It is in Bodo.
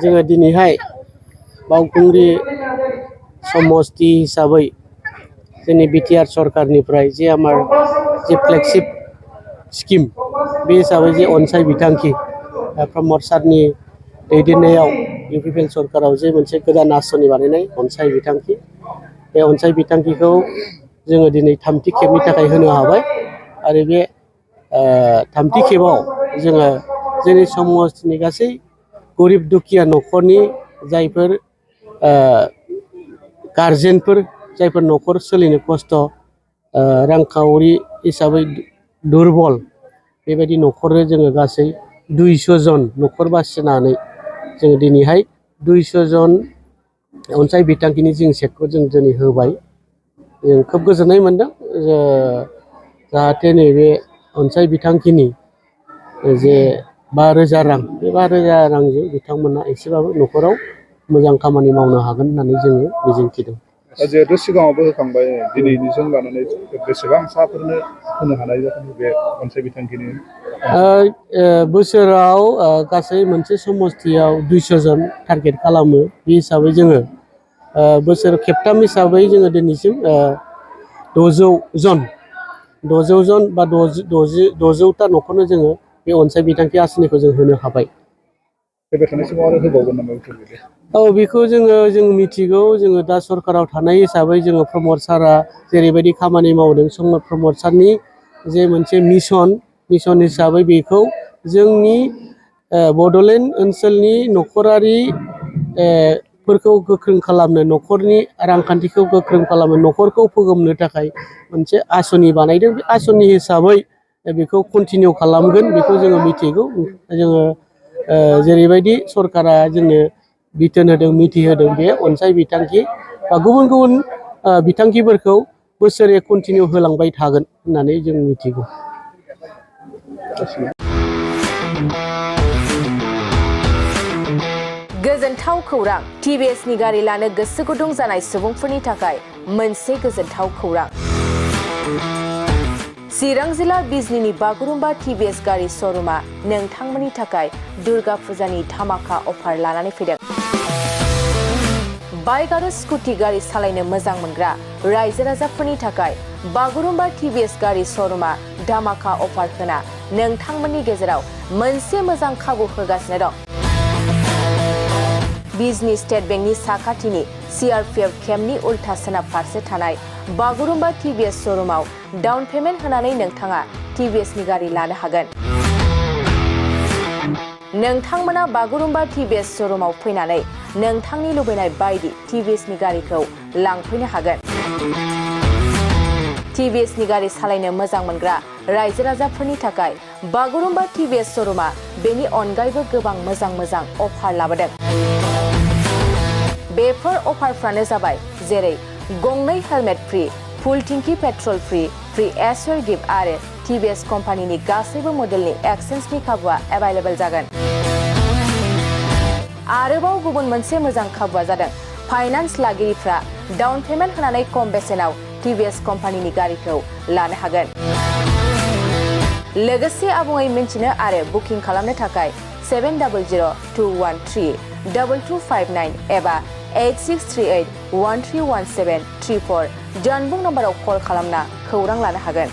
जोङो दिनैहाय बावखुंग्रि समस्ति हिसाबै जोंनि बिटिआर सरकारनिफ्राय जे आमार जे फ्लेगशिप स्किम बे हिसाबै जे अनसाय बिथांखि प्रमद सारनि दैदेननायाव इउपिपिएल सरकाराव जे मोनसे गोदान आसनि बानायनाय अनसाय बिथांखि बे अनसाय बिथांखिखौ जोङो दिनै थामथि खेबनि थाखाय होनो हाबाय आरो बे थामथि खेबाव जोङो जोंनि समस्तिनि गासै गरिब दुखिया न'खरनि जायफोर गारजेनफोर जायफोर न'खर सोलिनो खस्थ' रांखावरि हिसाबै दुरबल बेबायदि न'खरनो जोङो गासै 200 जन न'खर बासिनानै जोङो दिनैहाय 200 जन अनसाय बिथांखिनि जों सेटखौ जों दिनै होबाय। जों खोब गोजोननाय मोनदों जाहाथे नैबे अनसाय बिथांखिनि जे 5,000 रां बे 5,000 रांजों बिथांमोना एसेबाबो न'खराव मोजां खामानि मावनो हागोन होननानै जोङो मिजिंथिदों। जिहेतु सिगाङावबो होखांबाय दिनैनिजों लानानै बेसेबां साफोरनो होनो हानाय जागोन बे अनसाय बिथांखिनि बोसोराव गासै मोनसे समस्तियाव 200 जन टारगेट खालामो बे हिसाबै जोङो बोसोर खेबथाम हिसाबै जोङो दिनैसिम 600 जन बा 600टा न'खरनो जोङो बे अनसाय बिथांखि आसनिखौ जों होनो हाबाय। फैबाय थानाय समाव आरो होबावगोन नामा? औ बेखौ जों मिथिगौ। जोङो दा सरकाराव थानाय हिसाबै जोङो प्रमद सारा जेरैबायदि खामानि मावदों प्रमद सारनि जे मोनसे मिशन हिसाबै बेखौ जोंनि बड'लेण्ड ओनसोलनि न'खरारि फोरखौ गोख्रों खालामनो न'खरनि रांखान्थिखौ गोख्रों खालामनो न'खरखौ फोगोमनो थाखाय मोनसे आसनि बानायदों। बे आसनि हिसाबै बेखौ कन्टिनिउ खालामगोन बेखौ जोङो मिथिगौ। जोङो जेरैबायदि सरकारा जोंनो बिथोन होदों मिथिहोदों बे अनसाय बिथांखि बा गुबुन गुबुन बिथांखिफोरखौ बोसोरे कन्टिनिउ होलांबाय थागोन होननानै जों मिथिगौ। गोजोनथाव खौरां टिभिएसनि गारि लानो गोसो गुदुं जानाय सुबुंफोरनि थाखाय मोनसे गोजोनथाव खौरां। चिरां जिल्ला बिजनीनि बागुरुम्बा टिभिएस गारि श'रुमा नोंथांमोननि थाखाय दुर्गा फुजानि धामाका अफार लानानै फैदों। बाइक आरो स्कुटि गारि सालायनो मोजां मोनग्रा रायजो राजाफोरनि थाखाय बागुरुम्बा टिभिएस गारि श'रुमा धामाका अफार होना नोंथांमोननि गेजेराव मोनसे मोजां खाबु होगासिनो दं। बिजनी स्टेट बेंकनि साखाथिनि सीआरपीएफ केम्पनि उल्था सोनाब फारसे थानाय बागुरुम्बा टिभिएस श'रुमाव डाउन पेमेन्ट होनानै नोंथाङा टिभिएसनि गारि लानो हागोन। नोंथांमोना बागुरुम्बा टिभिएस श'रुमाव फैनानै नोंथांनि लुबैनाय बायदि टिभिएसनि गारिखौ लांफैनो हागोन। टिभिएसनि गारि सालायनो मोजां मोनग्रा रायजो राजाफोरनि थाखाय बागुरुम्बा टिभिएस श'रुमा बेनि अनगायैबो गोबां मोजां अफार लाबोदों। बेफोर अफारफ्रानो जाबाय जेरै गंनै हेलमेट फ्रि, फुल टिंकि पेट्रल फ्रि एसवेर गिफ्ट आरो टिभिएस कम्पानिनि गासैबो मडेलनि एक्सचेन्जनि खाबुआ एभेलेबल जागोन। आरोबाव गुबुन मोनसे मोजां खाबुआ जादों फाइनान्स लागिरिफ्रा डाउन पेमेन्ट होनानै खम बेसेनाव टिभिएस कम्पानिनि गारिखौ लानो हागोन। लोगोसे आबुङै मिन्थिनो आरो बुकिं खालामनो थाखाय 7002132259 एबा 8638131734 जानबुं नम्बराव कल खालामना खौरां लानो हागोन।